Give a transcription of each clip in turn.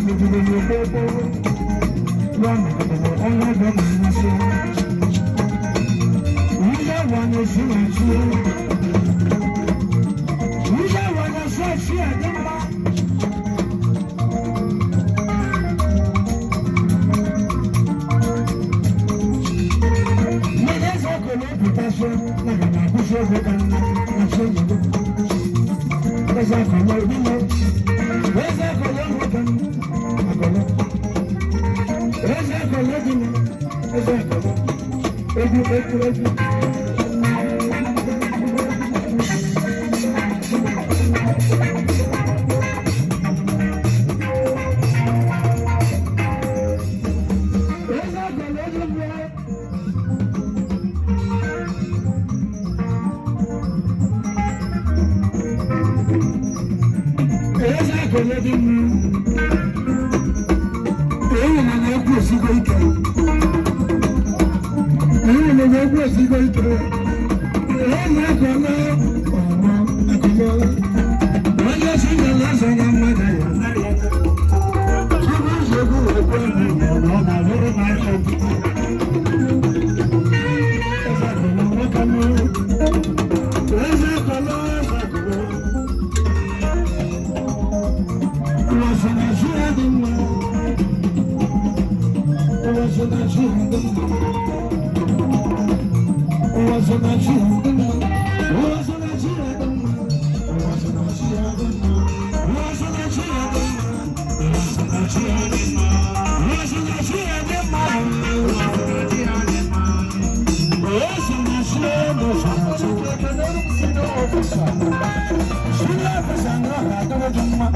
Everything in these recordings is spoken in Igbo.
Megidere n'ekpe ya megidere onye ọbịa na-amasị. Ndị agwa na-esi na-achị. Ndị agwa na-esi achị adị mma. Mmiri eze ọkụ na-epụtasị na ga na-akwụsị oge ka nna na chi oyibo. Eze akọlọ niile. Eze akọlọ nwoke m akọlọ. Eze akọlọ dị m. Eze akọlọ. Egwu egwu egwu. Eze akọlọ dị m. Eze akọlọ dị m. Eyi na na-ekwu esigo ike. Eyi na na-ekwu esigo ike. Eze akọlọ ọmọ akọlọ. Onye si na na-azọ na mmadụ ya narị aka. Chukwu nsogbu ekwe na ọ na-alụrụ m aka. Eze akọlọ nwoke m. Eze akọlọ, eze akọlọ. Ụwa sị na chi ya dị mma. Ụwa sị na chi ya dị mma. Ụwa sị na chi ya dị mma. Ụwa sị na chi ya dị mma. Ụwa sị na chi ya dị mma. Ụwa sị na chi ya dị mma. Ụwa sị na chi ya dị mma. Ụwa sị na chi ya dị mma. Ụwa sị na chi ya dị mma. Ụwa sị na chi ya dị mma. Senior officer na ọ ga-adịrị gị mma.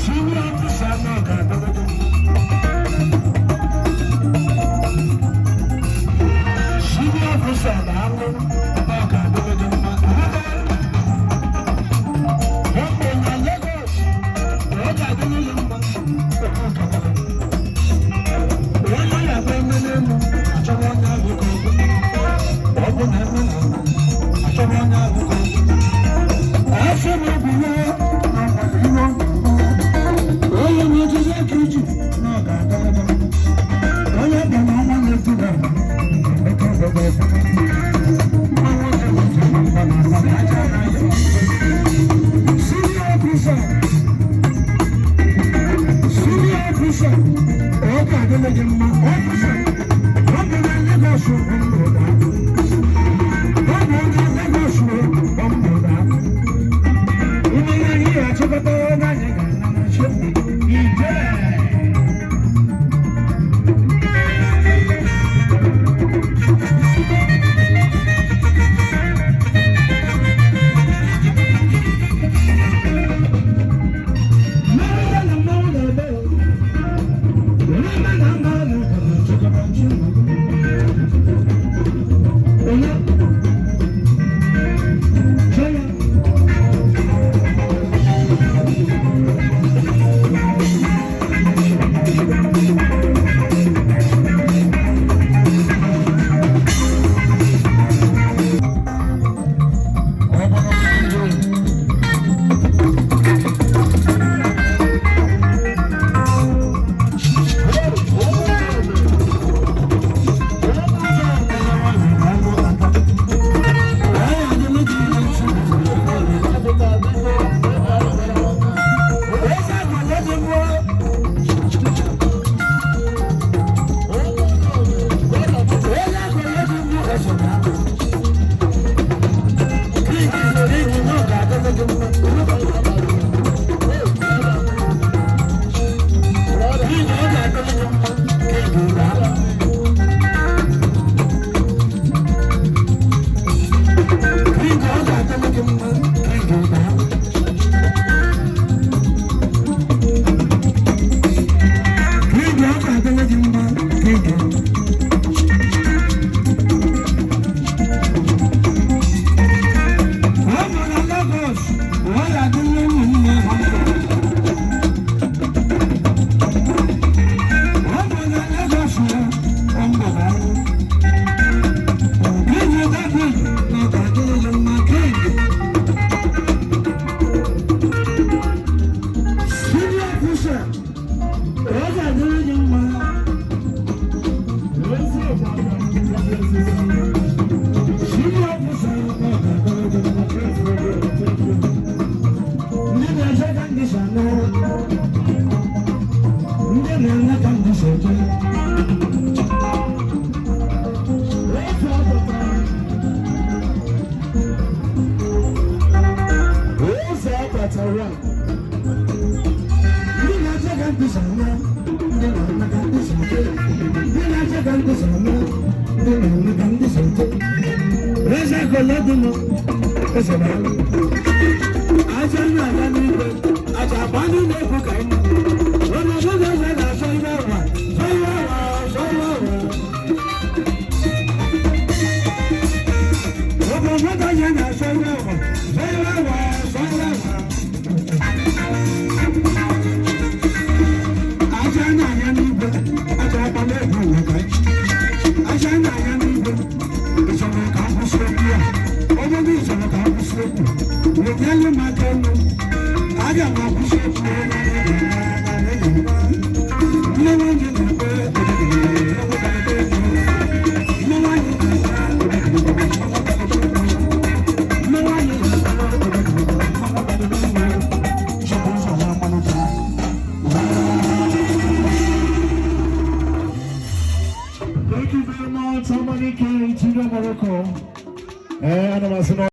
Senior officer na ọ ga-adịrị gị mma. Senior officer na-alụ na ọ ga-adịrị gị mma. Ọ bụ na Lagos, ọ ga-adịrị gị mma. Onye ya bụ eme n'elu, achọrọ onye ahụ ka ọ bụ. Ọ bụ na eme n'ala, achọrọ onye ahụ ka ọ bụ. Afọ m bụ ya, na ọgbara iwe. Onye na-ejizi aka iji na ọ ga-adịrị gị mma. Onye bụ na ọnwa na-etu na emeka ọgbọgbọ ọfụma. Mma nwoke nwoke ma mba na ala na aja na ya. Senior officer, senior officer, ọ ga-adịrị gị mma. Officer, ọ bụ na Lagos bụ ndụ daa. Ọ bụ na Lagos bụ ndụ daa. Ime ihe anyị ga-achịkọta oge anyị ga-ana na chi. Ije! Mmanwụ na mmanwụ na-ebe o. Mmanwụ na mmanwụ na-achịkọta chi. Onye? Chee ya. Ọ bụrụ na ndụ. Ọ bụ na Lagos, ọ Eze kọlọdún mọ, eze náà. Aja na-aga n'igwe, aja agba niile ekwu ka ịnụ. Onye ọbụla eze na-achọ ihe ụwa, chọ ihe ụwa, chọ ihe ụwa. Obodo ya na-achọ ihe ụwa, chọ ihe ụwa, chọ ihe ụwa. Aja na-aga n'igwe, aja agba na-ekwu ụwa ka ịnụ. Aja na-aga n'igwe, ịchọrọ ka m kwụsị okwu a? Ọ bụrụ na ịchọrọ ka m kwụsị okwu, wenyelu m aka elu. Aga m akwụsị okwu. Nne nwanyị na-ekpe, nne nwanyị na-ekpe, nne nwanyị na-ekpe. Chọpụ ụzọ ya mmanụ taa. Thank you very much, Amanike Chido Morocco. Ana m asị na